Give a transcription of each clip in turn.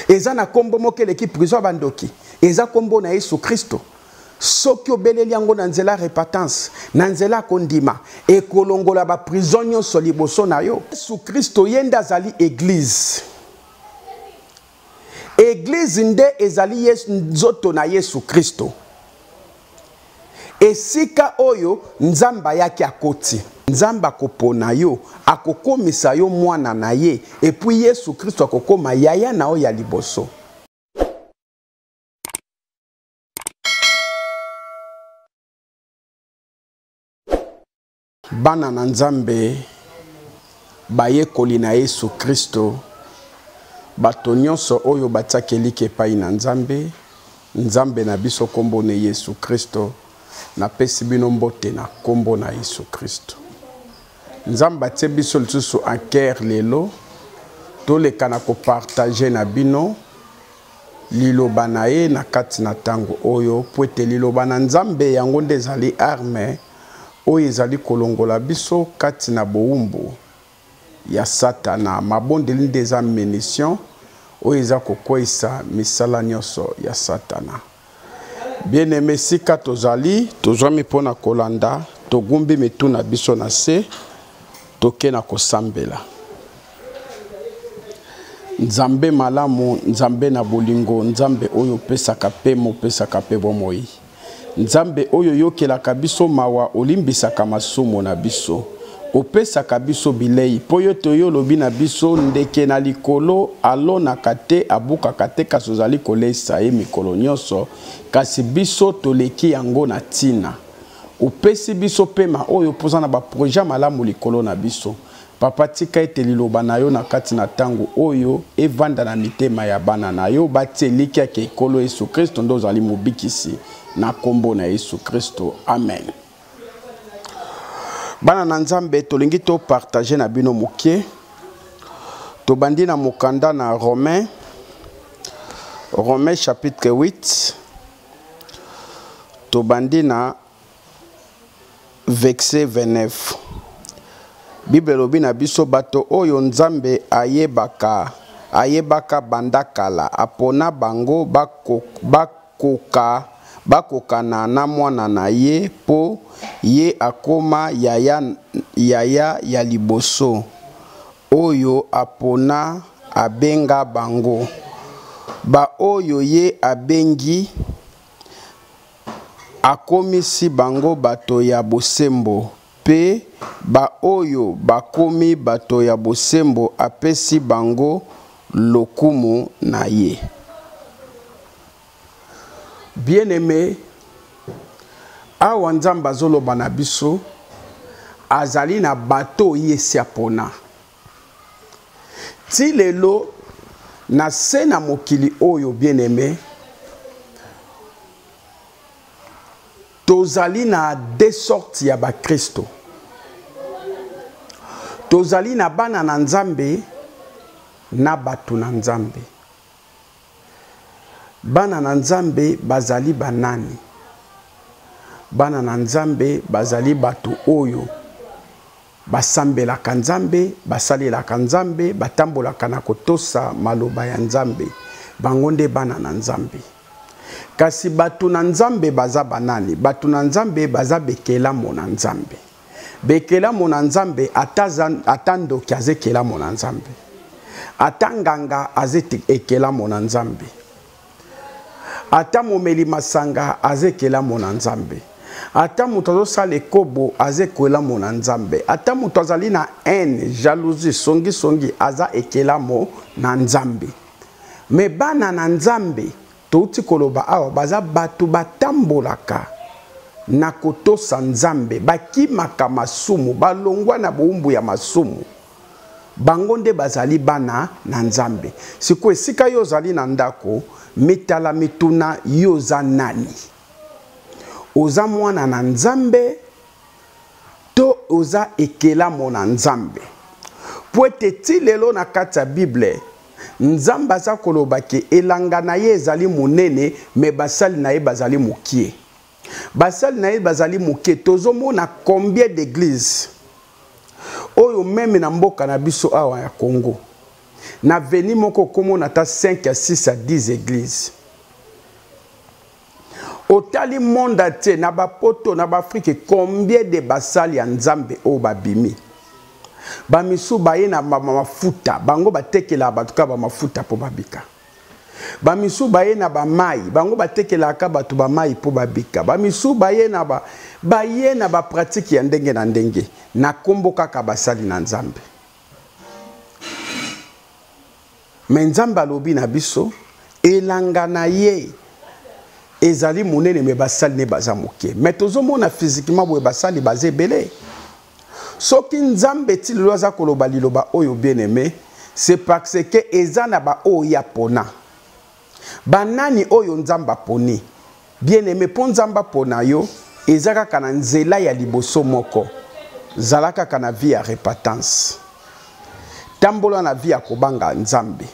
Eza na kombo moko eleki prison ya bandoki, eza kombo na Yesu Kristo. Soki obeleli yango na nzela repentance, na nzela ya kondima, ekolongola ba prison nyonso liboso na yo. Yesu Kristo ye nde azali eglise. Eglise nde ezali Yesu, nzoto na Yesu Kristo. Esika oyo Nzambe ayaki akoti. Nzambe akopona yo, akokomisa yo mwana na ye, et puis Yesu Kristo akokoma yaya na yo ya liboso. Bana na Nzambe, bayekoli na Yesu Kristo, bato nyonso oyo batiaki elikya epai na Nzambe, Nzambe na biso kombo ne Yesu Kristo, napesi bino mbote na kombo na Yesu Kristo. Nzambe atie biso lisusu en cœur lelo, toleka na kopartage na bino liloba na ye na kati na ntango oyo, mpo ete liloba na Nzambe yango nde ezali arme oyo ezali kolongola biso kati na bowumbu ya Satana. Mabondeli nde eza munition oyo eza kokweisa misala nyonso ya Satana. Bien-aime, esika tozali, tozwami mpo na kolanda, togumbi mitu na biso na se, toke na kosambela. Nzambe malamu, Nzambe na bolingo, Nzambe oyo opesaka pema, opesaka pe bomoi. Nzambe oyo oyokelaka biso mawa, olimbisaka masumu na biso. Opesaka biso bilei, mpo yo ete oyo olobi na biso, ndeke na likolo alonaka te, abukaka te, kasi ozali koleisa ye mikolo nyonso, kasi biso toleki yango na ntina. Opesi biso pema oyo mpo oza na ba projet malamu likolo na biso. Papa, tika ete liloba na yo na kati na tango oyo evanda na mitema ya bana na yo, batie elikya ke Nkolo Yesu Kristo nde ozali mobikisi, na kombo na Yesu Kristo, amen. Bana na Nzambe, tolingi to partager na bino moke. Tobandi na mokanda na Romains, Romains chapitre 8, tobandi na Verset 29. Bible elobi na biso bato oyo Nzambe ayebaka ayebaka banda kala apona bango bakoka bakokana na mwana na ye mpo ye akoma yaya, yaya ya liboso oyo apona abenga bango baoyo ye abengi Akomisi bango bato ya bosembo, mpe baoyo bakomi bato ya bosembo apesi bango lokumu na ye. Bien-aime, awa Nzambe azoloba na biso, azali na bato oyo ye esi apona. Ti lelo na se na mokili oyo bien-aime, tozali na deux sortes ya bakristo. Tozali na bana na Nzambe na bato na Nzambe. Bana na Nzambe bazali banani? Bana na Nzambe bazali bato oyo Basambelaka Nzambe, basalelaka Nzambe, batambolaka na kotosa maloba ya Nzambe. Bango nde bana na Nzambe. Kasi bato na Nzambe baza banani? Bato na Nzambe baza bekelamo na Nzambe. Bekelamo na Nzambe, ata, ata ndoki aza ekelamo na Nzambe. Ata nganga aza ekelamo na Nzambe. Ata momeli masanga aza ekelamo na Nzambe. Ata moto azosala ekobo aza ekelamo na Nzambe. Ata moto azali na haine, jalousie, songi songi aza ekelamo na Nzambe. Me bana na Nzambe touti koloba awa baza bato batambolaka na kotosa Nzambe, bakimaka masumu, balongwa na bowumbu ya masumu. Bango nde bazali bana na Nzambe. Sikoyo esika yo ozali na ndako, mitala mituna yo oza nani? Oza mwana na Nzambe to oza ekelamo na Nzambe? Po ete ti lelo na kati ya Bible, Nzambe aza koloba ke elanga na ye ezali monene, me basali na ye bazali mokie. Basali na ye bazali moke. Tozomona combien d'églises oyo meme na mboka na biso awa ya Congo. Na avenue moko okomona ata 5 à 6 à 10 églises. Otali monde entier na bapoto na baafrike, combien de basali ya Nzambe oyo babimi? Bamisu baye na mafuta, bango batekelaka bato kaka bamafuta mpo babika. Bamisu baye na bamai, bango batekelaka bato bamai mpo babika. Bamisu baye na ba, baye na bapratike ya ndenge na ndenge na kombo kaka basali na Nzambe. Me Nzambe alobi na biso, elanga na ye ezali monene, me basali ne baza moke. Me tozomona physiquement boye basali baza ebele. Soki Nzambe ti lelo aza koloba liloba oyo, bien aimé, c'est parce que eza na ba oyo ya pona. Banani oyo Nzambe aponi? Bien aimé, mpo Nzambe apona yo, eza kaka na nzela ya liboso moko. Zala kaka na vie ya repentance. Tambola na vie ya kobanga Nzambe.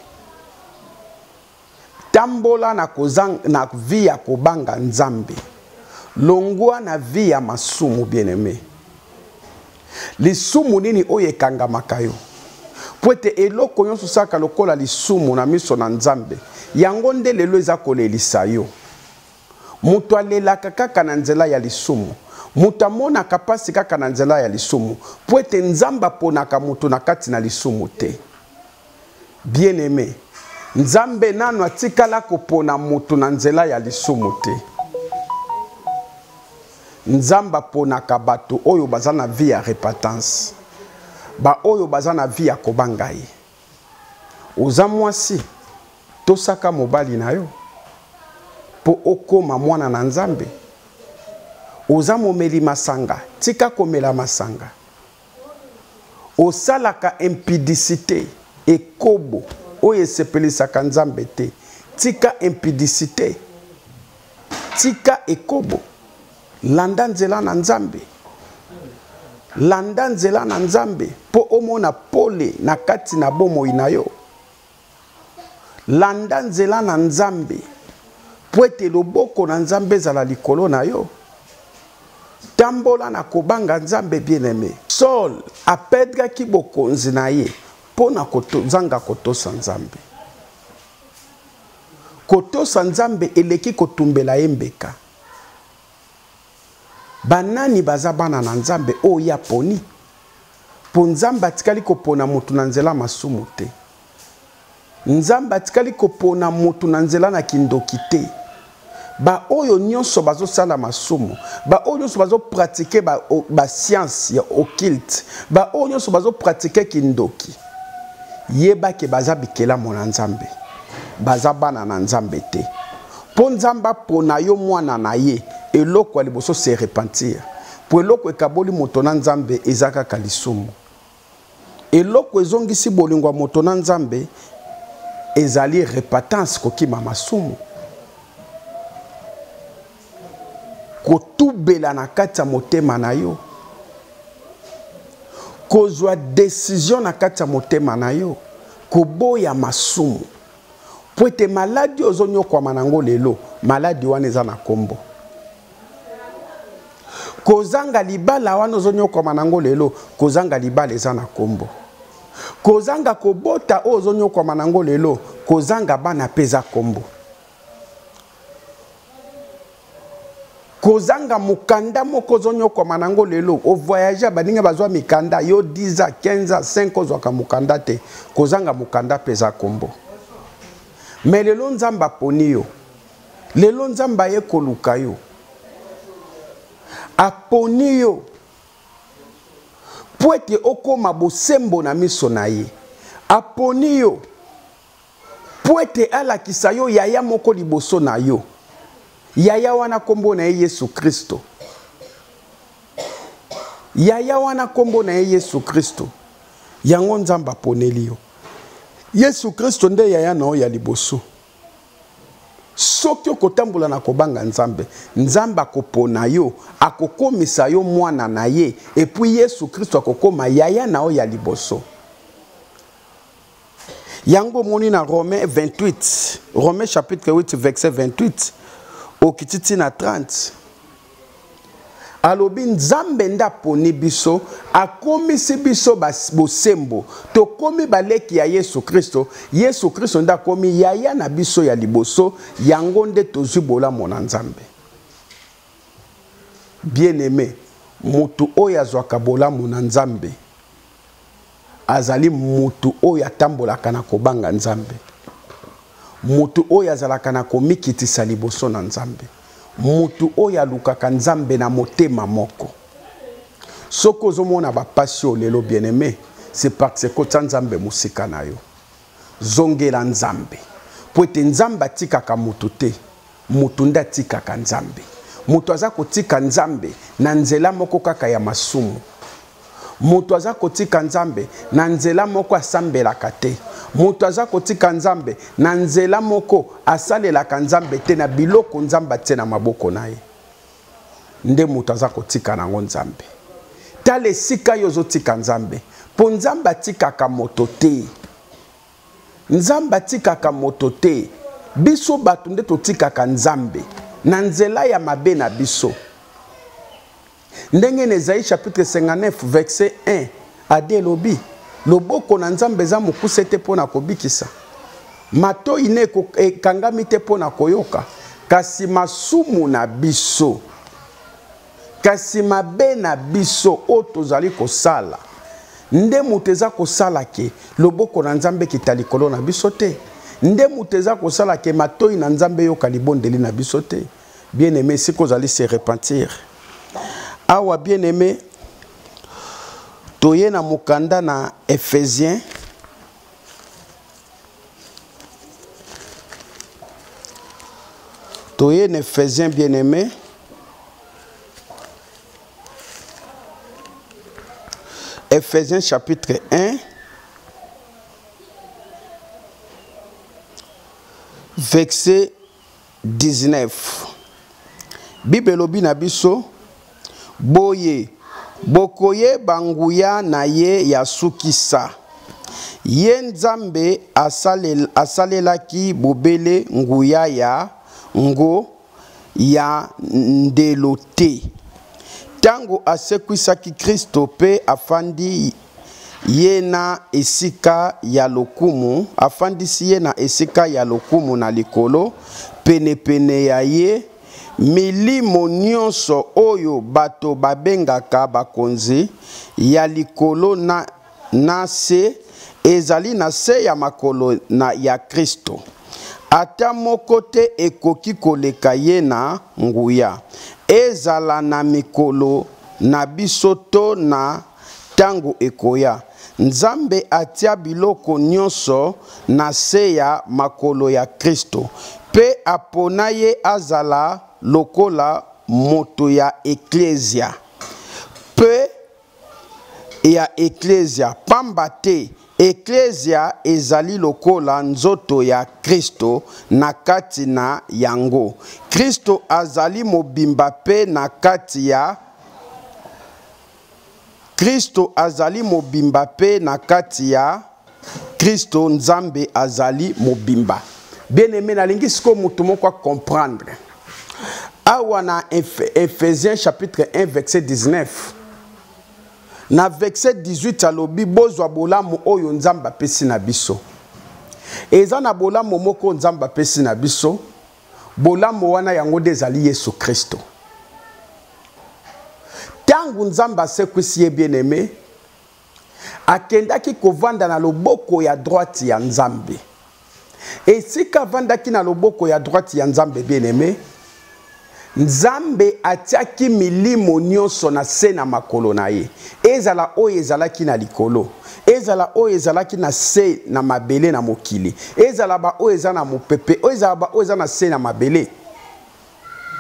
Tambola na, kozang, na vie ya kobanga Nzambe. Longwa na vie ya masumu, bien aimé. Lisumu nini oyo ekangamaka yo? Po ete eloko nyonso osalaka lokola lisumu na miso na Nzambe, yango nde lelo eza kolelisa yo. Moto alelaka kaka na nzela ya lisumu. Moto amonaka pasi kaka na nzela ya lisumu. Po ete Nzambe aponaka moto na kati na lisumu te. Bien-aimé, Nzambe nanu atikala kopona moto na nzela ya lisumu te. Nzambe aponaka bato oyo baza na vie ya repentance, ba oyo baza na vie ya kobanga ye. Oza mwasi, tosaka mobali na yo po okoma mwana na Nzambe. Oza momeli masanga, tika komela masanga. Osalaka impudicite, ekobo oyo esepelisaka Nzambe te, tika impudicite, tika ekobo, landa nzela na Nzambe. Landa nzela na Nzambe mpo omona pole na kati na bomoi na yo. Landa nzela na Nzambe mpo ete loboko na Nzambe ezala likolo na yo. Tambola na kobanga Nzambe, bien-aimé. Saul apedraki bokonzi na ye mpo na kozanga kotosa Nzambe. Kotosa Nzambe eleki kotumbela ye mbeka. Banani baza bana na Nzambe oyo ye aponi? Mpo Nzambe atikali kopona moto na nzela masumu te. Nzambe atikali kopona moto na nzela na kindoki te. Ba oyo nyonso bazosala masumu, ba oyo nyonso bazopratike ba, ba science ya occulte, ba oyo nyonso bazopratike kindoki, yeba ke baza bikelamo na Nzambe, baza bana na Nzambe te. Mpo Nzambe apona yo mwana na ye, eloko ya liboso se repentir. Mpo eloko ekaboli moto na Nzambe eza kaka lisumu. Eloko ezongisi bolingo ya moto na Nzambe ezali repentance, kokima masumu, kotubela na kati ya motema na yo, kozwa decision na kati ya motema na yo, koboya masumu. Po ete maladi oyo ozonyokwama nango lelo, maladi wana eza na kombo. Kozanga libala wana ozonyokwama nango lelo, kozanga libala eza na kombo. Kozanga kobota oyo ozonyokwama nango lelo, kozanga bana mpe eza kombo. Kozanga mokanda moko ozonyokwama nango lelo, ovoyage baninga bazwa mikanda, yo 10 ans, 15 ans, 5 ozwaka mokanda te, kozanga mokanda mpe eza kombo. Me lelo Nzambe aponi yo, lelo Nzambe aye koluka yo, aponi yo mpo ete okoma bosembo na miso na ye, aponi yo mpo ete alakisa yo yaya moko liboso na yo. Yaya wana kombo na ye Yesu Kristo. Yaya wana kombo na ye Yesu Kristo. Yango Nzambe aponeli yo. Yesu Kristo nde yaya na yo ya liboso. Soki okotambola na kobanga Nzambe, Nzambe akopona yo, akokomisa yo mwana na ye, et puis Yesu Kristo akokoma yaya na yo ya liboso. Yango omoni na Romains 28, Romains chapitre 8 verset 28, okiti ti na 30. Alobi Nzambe nde aponi biso, akomisi biso bosembo, tokomi baleki ya Yesu Kristo. Yesu Kristo nde akomi yaya na biso ya liboso, yango nde tozwi bolamu na Nzambe. Bien-aime, moto oyo azwaka bolamu na Nzambe azali moto oyo atambolaka na kobanga Nzambe, moto oyo azalaka na komikitisa liboso na Nzambe, moto oyo alukaka Nzambe na motema moko. Soki ozomona bapasi oyo lelo, bien-aimé, c'est parce que otia Nzambe mosika na yo. Zongela Nzambe, po ete Nzambe atikaka moto te, moto nde atikaka Nzambe. Moto aza kotika Nzambe na nzela moko kaka ya masumu. Moto aza kotika Nzambe na nzela moko asambelaka te. Moto aza kotika Nzambe na nzela moko asalelaka Nzambe te na biloko Nzambe atie na maboko na ye. Nde moto aza kotika nango Nzambe. Tala esika yo ozotika Nzambe, po Nzambe atikaka moto te. Nzambe atikaka moto te. Biso bato nde totikaka Nzambe na nzela ya mabe na biso. Ndenge na Esaïe chapitre 59 verset 1 ade elobi, loboko na Nzambe eza mokuse te mpo na kobikisa, matoi ne ekangami te mpo na koyoka, kasi masumu na biso, kasi mabe na biso oyo tozali kosala nde moto eza kosala ke loboko na Nzambe ekita likolo na biso te, nde moto eza kosala ke matoi na Nzambe eyoka libondeli na biso te. Bien-aimé, siko ozali se repentir. Awa bien-aimé, toye na mokanda na Ephésiens toye na Ephésiens bien-aimé Ephésiens chapitre 1 verset 19. Bible elobi na biso boye, bokoyeba nguya na ye ya sukisa. Ye Nzambe asalelaki bobele nguya ya ngo ya ndelo te. Tango asekwisaki Kristo pe afandi ye na esika ya lokumu, afandisi ye na esika ya lokumu na likolo, penepene ya ye, milimo nyonso oyo bato babengaka bakonzi ya likolo na, na se ezali na se ya makolo na ya Kristo. Ata moko te ekoki koleka ye na nguya, ezala na mikolo na biso to na Tango ekoya, Nzambe atia biloko nyonso na se ya makolo ya Kristo, pe apona ye azala lokola moto ya Eklezia, pe ya Eklezia, pamba te Eklezia ezali lokola nzoto ya Kristo, na kati na yango Kristo azali mobimba, pe na kati ya Kristo azali mobimba pe na kati ya Kristo Nzambe azali mobimba. Bien-aimé, nalingi sikoyo moto moko a comprendre. Awa na Ephésiens chapitre 1 verset 19 na verset 18 alobi bozwa bolamu oyo Nzambe apesi na biso. Eza na bolamu moko Nzambe apesi na biso, bolamu wana yango nde ezali Yesu Kristo. Tango Nzambe asekwisi ye bien-aimé, akendaki kovanda na loboko ya droite ya Nzambe. Esika avandaki na loboko ya droite ya Nzambe bien-aimé, Nzambe atiaki milimo nyonso na se na makolo na ye, ezala oyo ezalaki na likolo, ezala oyo ezalaki na se na mabele na mokili, ezala ba oyo eza na mopepe, ezala ba oyo eza na se na mabele.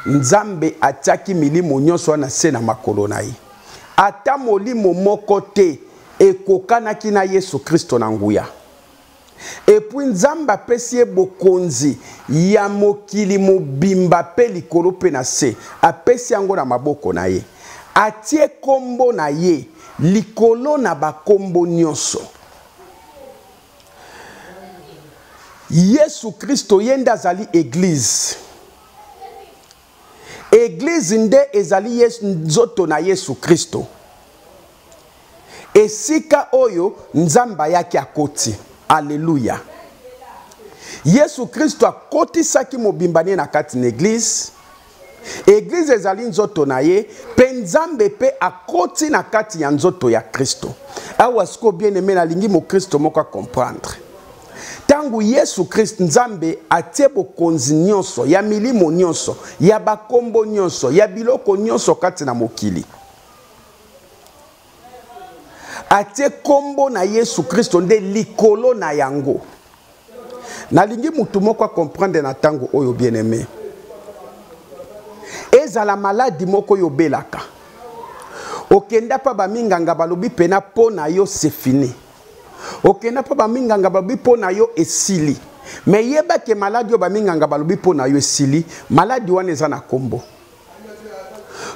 Nzambe atiaki milimo nyonso wana se na makolo na ye. Ata molimo moko te ekokanaki na Yesu Kristo na nguya. Et puis Nzambe apesi ye bokonzi ya mokili mobimba pe likolo pe na se. Apesi yango na maboko na ye. Atie kombo na ye likolo na bakombo nyonso. Yesu Kristo ye nde azali eglise. Eglise nde ezali Yesu, nzoto na Yesu Kristo. Esika oyo Nzambe ayaki akoti. Aleluya. Yesu Kristo akotisaki mobimba ne na kati na eglise. Eglise ezali nzoto na ye, mpe Nzambe mpe akoti na kati ya nzoto ya Kristo. Awa sikoyo, bien-aimé, nalingi mokristo moko acomprendre. Ntango Yesu Kristo Nzambe atie bokonzi nyonso ya milimo nyonso ya bakombo nyonso ya biloko nyonso kati na mokili, atie kombo na Yesu Kristo nde likolo na yango. Nalingi mutu moko acomprendre na ntango oyo, bien-aimé. Ezala maladi moko oyo obelaka, okenda mpa baminganga balobi pena mpo na yo c'est fini, okenda mpa baminganga balobi mpo na yo esili, me yeba ke maladi oyo baminganga balobi mpo na yo esili, maladi wana eza na kombo.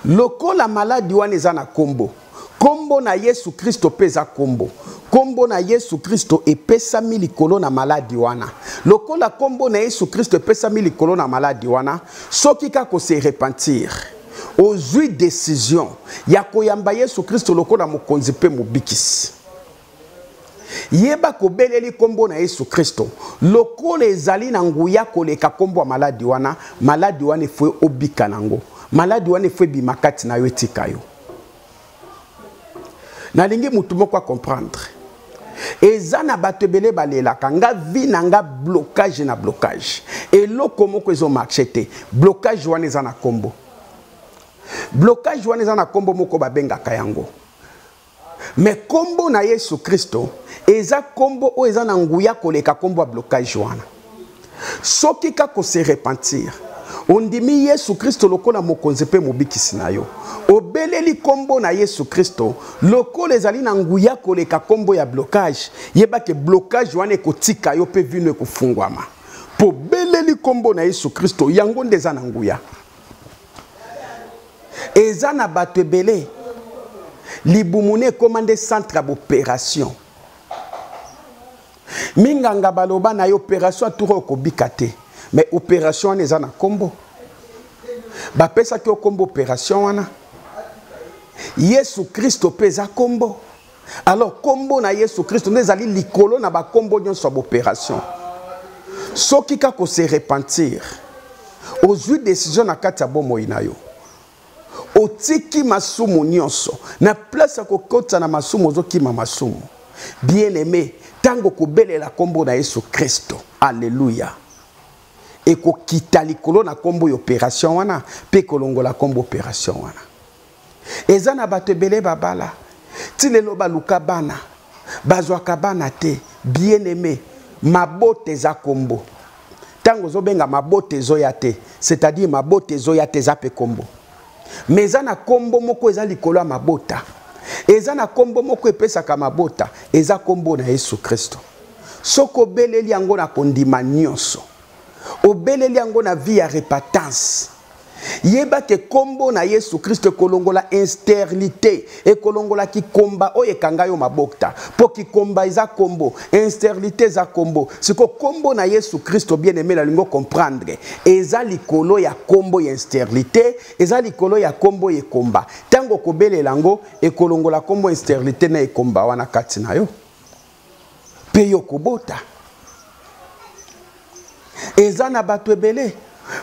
Lokola maladi wana eza na kombo, kombo na Yesu Kristo mpe eza kombo. Kombo na Yesu Kristo epesami likolo na maladi wana. Lokola kombo na Yesu Kristo epesami likolo na maladi wana, soki kaka ose repentir, ozwi decision ya koyamba Yesu Kristo lokola mokonzi mpe mobikisi, yeba kobeleli kombo na Yesu Kristo lokola ezali na nguya koleka kombo ya maladi wana. Maladi wana efo obika nango, maladi wana efo ebima kati na yo, etika yo. Nalingi mutu moko acomprendre. Eza na bato ebele balelaka nga vie na nga blocage na blocage, eloko moko ezomarche te. Blocage wana eza na kombo, blocage wana eza na kombo moko babengaka yango, me kombo na Yesu Kristo eza kombo oyo eza na nguya koleka kombo ya blocage wana. Soki kaka ose repentir, ondimi Yesu Kristo lokola mokonzi mpe mobikisi na yo, obeleli kombo na Yesu Kristo lokola ezali na nguya koleka kombo ya blocage, yeba ke blocage wana ekotika yo mpe vino ekofungwama. Mpo obeleli kombo na Yesu Kristo, yango nde eza na nguya. Eza na bato ebele libumu ne ekóma nde centre ya opération. Minganga baloba na ye opération atour oyo okobika te, mais opération wana eza na kombo, bapesaki yo kombo opération wana. Yesu Kristo mpe eza kombo. Alors kombo na Yesu Kristo nde ezali likolo na bakombo nyonso ya opération. Soki kaka ose repentir, ozwi décision na kati ya bomoi na yo, otiki masumu nyonso, na place ya kokota na masumu ozokima masumu, bien-aimé, ntango kobelela kombo na Yesu Kristo, alleluya, ekokita likolo na kombo ya opération wana mpe ekolongola kombo opération wana. Eza na bato ebele babala ti lelo baluka bana, bazwaka bana te. Bien-aimé, mabota eza kombo. Ntango ozobenga mabota ezoya te, c'est-à-dire mabota ezoya te eza mpe kombo. Mais eza na kombo moko eza likolo ya mabota, eza na kombo moko epesaka mabota, eza kombo na Yesu Kristo. Soki obeleli yango na kondima nyonso, obeleli yango na vie ya repentance, yeba ke kombo na Yesu Kristo ekolongola insterilité, ekolongola kikomba oyo ekanga yo mabota. Po kikomba eza kombo, insterilité eza kombo. Siko kombo na Yesu Kristo, bien-aimé, nalingo comprendre, eza likolo ya kombo ya insterilité, eza likolo ya kombo ya ekomba. Tango okobelela yango, ekolongola kombo ya insterilité na ekomba wana kati na yo, pe yo kobota. Eza na bato ebele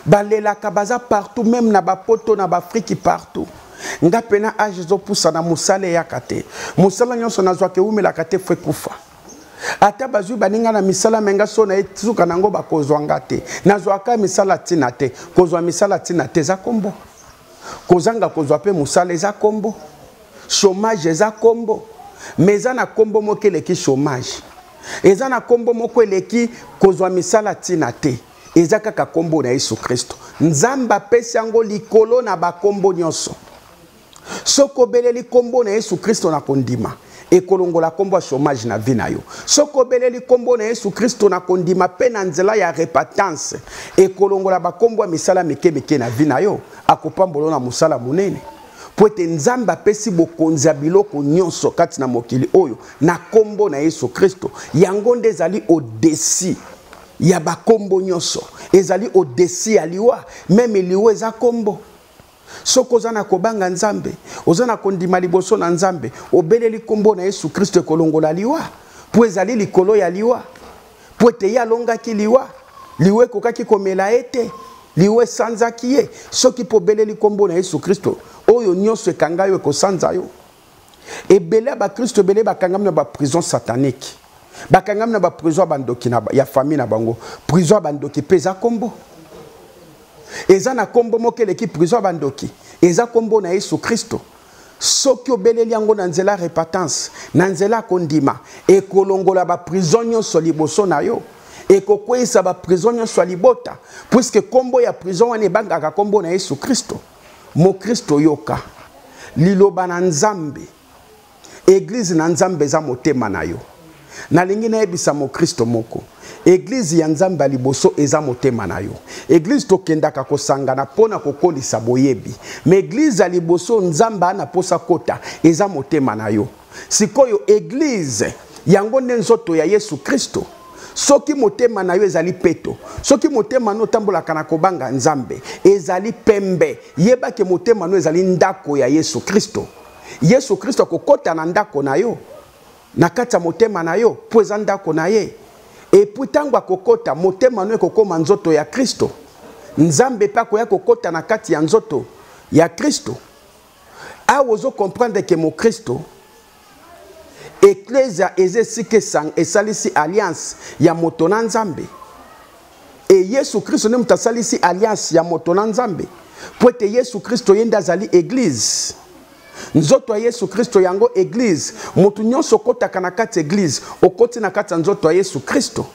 balelaka, baza partout, même na bapoto, na baafriki, partout. Nga pena age ezopusa na mosala eyaka te, mosala nyonso nazwaka ewumelaka te, fo ekufa. Ata bazwi baninga na misala, me nga so na esuka nango bakozwa nga te. Nazwaka misala ntina te, kozwa misala ntina te eza kombo, kozanga kozwa mpe mosala eza kombo, chômage eza kombo. Me eza na kombo moko eleki chômage, eza na kombo moko eleki kozwa misala ntina te, eza kaka kombo na Yesu Kristo. Nzambe apesi yango likolo na bakombo nyonso. Soki obeleli kombo na Yesu Kristo na kondima, ekolongola kombo ya chômage na vie na yo. Soki obeleli kombo na Yesu Kristo na kondima pe na nzela ya repentance, ekolongola bakombo ya misala mike mike na vie na yo, akopambola na mosala monene. Po ete Nzambe apesi bokonzi ya biloko nyonso kati na mokili oyo na kombo na Yesu Kristo. Yango nde ezali au-dessus ya bakombo nyonso, ezali au-dessus ya liwa. Meme liwa eza kombo. Soki oza na kobanga Nzambe, oza na kondima liboso na Nzambe, obeleli nkombo na Yesu Kristo, ekolongola liwa, mpo ezali likolo ya liwa, mpo ete ye alongaki liwa. Liwa ekokaki komela ye te, liwa esanzaki ye. Soki mpo obeleli nkombo na Yesu Kristo, oyo nyonso ekanga yo ekosanza yo. Ebele ya bakristo ebele bakangami na baprison satanique, bakangami na baprison ya bandoki ya famille na bango. Prison ya bandoki mpe eza nkombo, eza na nkombo moko eleki prison ya bandoki, eza nkombo na Yesu Kristo. Soki obeleli yango na nzela ya repentance, na nzela ya kondima, ekolongola baprison nyonso liboso na yo, ekokweyisa baprison nyonso ya libota, puiske nkombo ya prison wana ebangaka nkombo na Yesu Kristo. Mokristo, yoka liloba na Nzambe. Eglize na Nzambe eza motema na yo. Nalingi nayebisa mokristo moko, eglize ya Nzambe ya liboso eza motema na yo. Eglize tokendaka kosangana mpo na kokolisa boyebi, ma eglize ya liboso Nzambe ana mposa kota eza motema na yo. Sikoyo eglize yango nde nzoto ya Yesu Kristo. Soki motema na yo ezali peto, soki motema na yo otambolaka na kobanga Nzambe ezali pembe, yeba ke motema na yo ezali ndako ya Yesu Kristo. Yesu Kristo akokota na ndako na yo, na kati ya motema na yo, mpo eza ndako na ye. Epuis ntango akokota, motema na yo ekokoma nzoto ya Kristo. Nzambe mpe akoya kokota na kati ya nzoto ya Kristo. Awa ozo comprendre ke mokristo, eklezia eza esika esalisi alliance ya moto na Nzambe. E Yesu Kristo nde moto asalisi alliance ya moto na Nzambe, po ete Yesu Kristo ye nde azali eglise. Nzoto ya Yesu Kristo yango eglise. Moto nyonso okotaka na kati ya eglise, okoti na kati ya nzoto ya Yesu Kristo.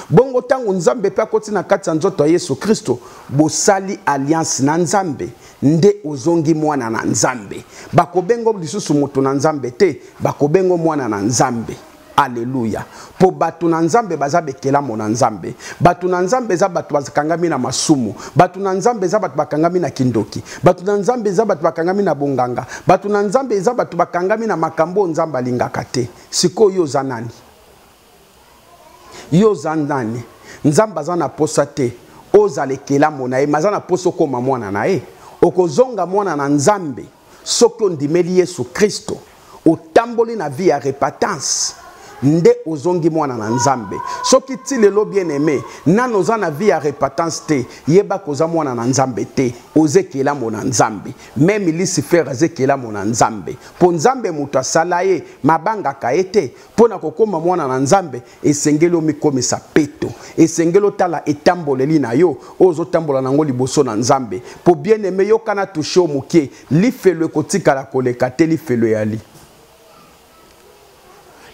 Bongo ntango Nzambe mpe akoti na kati ya nzoto ya Yesu Kristo, bosali alliance na Nzambe, nde ozongi mwana na Nzambe. Bakobengo lisusu moto na Nzambe te, bakobengo mwana na Nzambe. Alleluia. Po bato na Nzambe baza bekelamo na Nzambe. Bato na Nzambe eza bato bakangami na masumu. Bato na Nzambe eza bato bakangami na kindoki. Bato na Nzambe eza bato bakangami na bonganga. Bato na Nzambe eza bato bakangami na makambo oyo Nzambe alingaka te. Sikoyo yo oza nani? Yo oza nani? Nzambe aza na posa te ozala ekelamo na ye, mais aza na posa okoma mwana na ye. Okozonga mwana na Nzambe soki ondimeli Yesu Kristo, otamboli na vie ya repentance, nde ozongi mwana na Nzambe. Soki ti lelo bien-aimé nano oza na vie ya repentance te, yeba koza mwana na Nzambe te, oza ekelamo na Nzambe. Meme Lucifer aza ekelamo na Nzambe, po Nzambe moto asala ye, mabangaka ye te. Mpo na kokoma mwana na Nzambe, esengeli omikomisa peto. Esengeli otala etamboleli na yo oyo ozotambola nango liboso na Nzambe. Po bien-aimé, yoka na touche yo moke, lifelo ekotikala koleka te, lifelo eyali.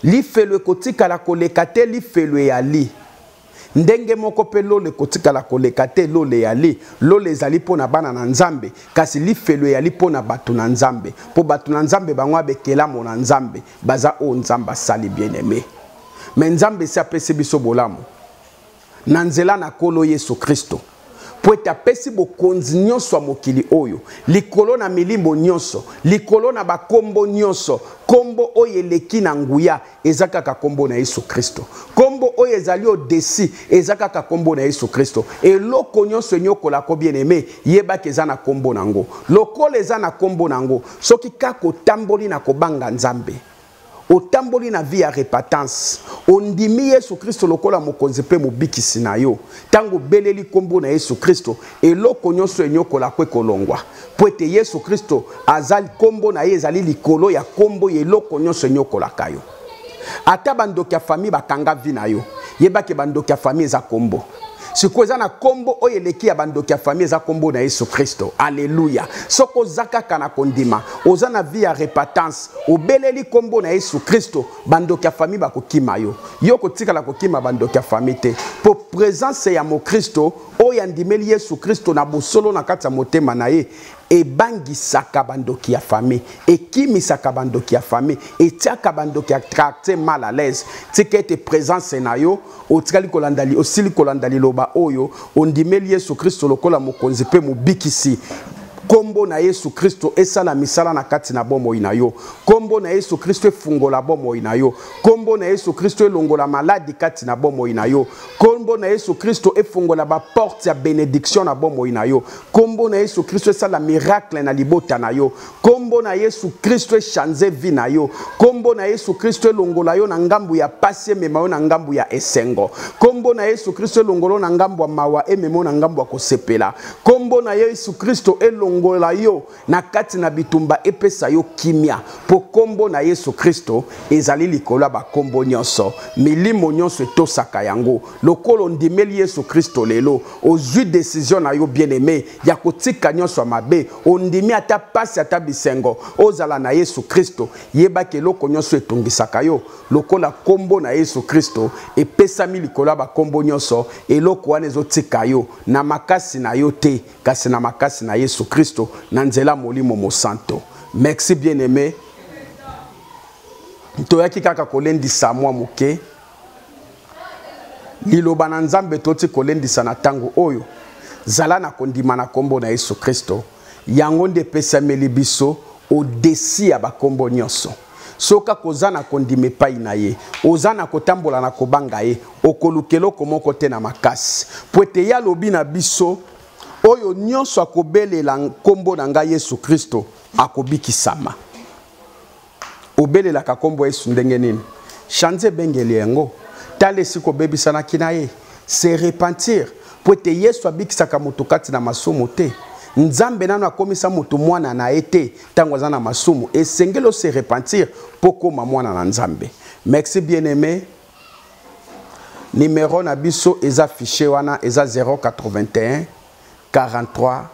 Lifelo ekotikala koleka te, lifelo eyali. Ndenge moko mpe lola ekotikala koleka te, lola eyali. Lola ezali mpo na bana na Nzambe, kasi lifelo eyali mpo na bato na Nzambe. Mpo bato na Nzambe bango abekelamo na Nzambe, baza oyo Nzambe asali, bien-aimé. Mais Nzambe esi apesi biso bolamu na nzela na Nkolo Yesu Kristo, po ete apesi bokonzi nyonso ya mokili oyo likolo na milimo nyonso, likolo na bakombo nyonso. Kombo oyo eleki na nguya eza kaka kombo na Yesu Kristo. Kombo oyo ezali au-dessus eza kaka kombo na Yesu Kristo. Eloko nyonso enyokolako, bien-aimé, yebaki eza na kombo nango. Lokola eza na kombo nango, soki kaka otamboli na kobanga Nzambe, otamboli na vie ya repentance, ondimi Yesu Kristo lokola mokonzi mpe mobikisi na yo, ntango obeleli kombo na Yesu Kristo, eloko nyonso enyokolako ekolongwa. Po ete Yesu Kristo aza, kombo na ye ezali likolo ya kombo ya eloko nyonso enyokolaka yo. Ata bandoki ya famille bakanga vie na yo, yebake bandoki ya famille eza kombo. Sikoyo eza na kombo oyo eleki ya bandoki ya famille, eza kombo na Yesu Kristo. Alleluia. Soki oza kaka na kondima, oza na vie ya repentance, obeleli kombo na Yesu Kristo, bandoki ya famille bakokima yo. Yo kotikala kokima bandoki ya famille te. Po présence ya mokristo oyo andimeli Yesu Kristo na bosolo na kati ya motema na ye, ebangisaka bandoki ya famille, ekimisaka bandoki ya famille, etiaka bandoki ya quartier mal à l'aise. Tika ete présence na yo, otikali kolanda li, osili kolanda liloba oyo, ondimeli Yesu Kristo lokola mokonzi mpe mobikisi. Kombo na Yesu Kristo esala misala na kati na bomoi na yo. Kombo na Yesu Kristo efungola bomoi na yo. Kombo na Yesu Kristo elongola maladi kati na bomoi na yo. Kombo na Yesu Kristo efungola ba porte ya benediction na bomoi na yo. Kombo na Yesu Kristo esala miracle na libota na yo. Kombo na Yesu Kristo echange vie na yo. Kombo na Yesu Kristo elongola yo na ngambu ya pasi emema yo na ngambu ya esengo. Kombo na Yesu Kristo elongola yo na ngambu ya mawa emema yo na ngambu ya kosepela. Kombo na Yesu Kristo elongola yo na kati na bitumba epesa yo kimia, po kombo na Yesu Kristo ezali likolo ya bakombo nyonso. Milimo nyonso etosaka yango. Lokola ondimeli Yesu Kristo lelo, ozwi decision na yo bien-aimé ya kotika nyonso ya mabe, ondimi ata pasi ata bisengo, ozala na Yesu Kristo. Yebaki eloko nyonso etungisaka yo, lokola kombo na Yesu Kristo epesami likolo ya bakombo nyonso, eloko wana ezotika yo na makasi na yo te, kasi na makasi na Yesu Kristo na nzela Molimo Mosanto. Merci bien-aimé. Toyaki kaka kolendisa mwa moke liloba na Nzambe, toti kolendisa na tango oyo. Zala na kondima na kombo na Yesu Kristo, yango nde epesameli biso au-dessus ya bakombo nyonso. Soka koza na kondima epai na ye, oza na kotambola na kobanga ye, okoluka eloko moko te na makasi. Po ete ye alobi na biso, oyo nyonso akobelela nkombo na ngai Yesu Kristo akobikisama. Obelelaka nkombo ya Yesu ndenge nini? Chanze ebengeli yango. Tala esika obebisanaki na ye. Se repentir. Po ete Yesu abikisaka moto kati na masumu te. Nzambe nano akomisa moto mwana na ye te ntango aza na masumu. Esengeli se repentir po koma mwana na Nzambe. Merci bien-aimé. Numéro na biso eza affiché wana, eza 081 43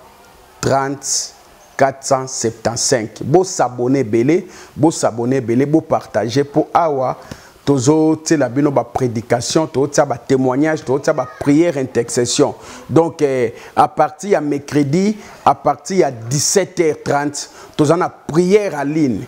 30 475. Bo s'abonner belé, bo s'abonner belé, bo partager po awa tozotiela bino ba prédication, tozotia ba témoignage, tozotia ba prière intercession. Donc à partir ya mercredi, à partir ya dix-sept heures trente, toza na prière en ligne.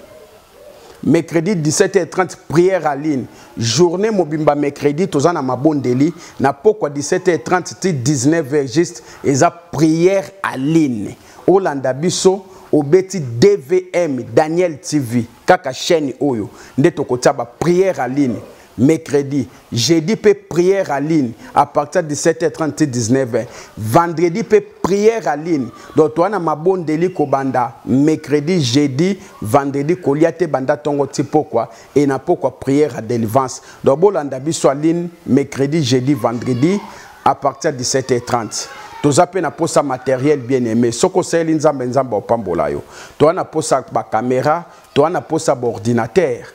Mercredi dix-sept heures trente, prière en ligne. Journée mobimba mercredi, toza na mabondeli, na pokwa dix-sept heures trente ti dix-neuf heures juste, eza prière en ligne. Olanda biso obeti DVM Daniel TV kaka chaîne oyo nde tokotia ba prière en ligne. Mercredi, jeudi pe prière en ligne à partir de dix-sept heures trente ti dix-neuf heures. Vendredi pe prière en ligne. Donc toi na mabondeli kobanda mercredi, jeudi, vendredi kolia te banda tongo ti pokwa et na pokwa prière à délivrance. Donc bolanda biso en ligne mercredi, jeudi, vendredi à partir de dix-sept heures trente. Toza pe na posa matériel bien aimé. Soko seli nzambe nzambe opambola yo. Toi na posa ba caméra, toi na posa ba ordinateur.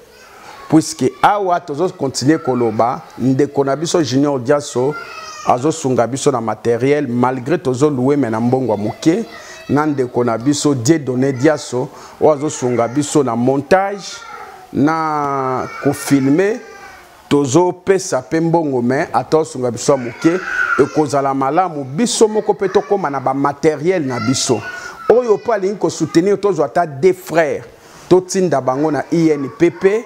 Puisque awa tozo continuer koloba ndeko na biso Junior Diaso azo sunga biso na matériel malgré tozo louer mais na mbongo ya moke, na ndeko na biso Dieudonné Diaso oyo azo sunga biso na montage na ko filmer, tozo pesa pe mbongo mais ato sunga biso ya moke, ekozala malamu biso moko pe tokóma na ba matériel na biso. Oyo po alingi ko soutenir tozo ata deux frères totinda bango na INPP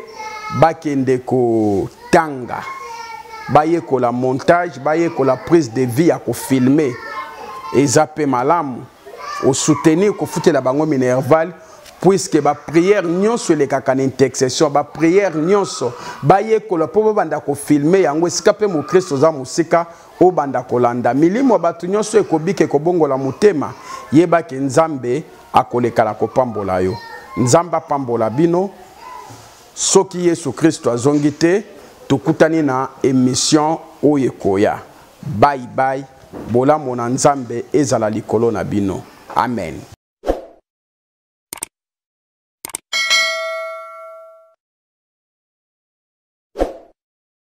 bakende kotanga, bayekola montage, bayekola prise de vie ya kofilmer. Eza pe malamu osoutenir kofutela bango minerval, puisque ba prière nyonso elekaka na intercession, ba prière nyonso bayekola po babanda kofilmer yango. Esika pe mokristo oza mosika obanda kolanda milimo ya bato nyonso ekobika ekobongola motema, yebaki Nzambe akoleka na kopambola yo. Nzambe apambola bino. Soki Yesu Kristo azongi te, tokutani na émission oyo ekoya. Bye bye, bolamu na Nzambe ezala likolo na bino. Amen.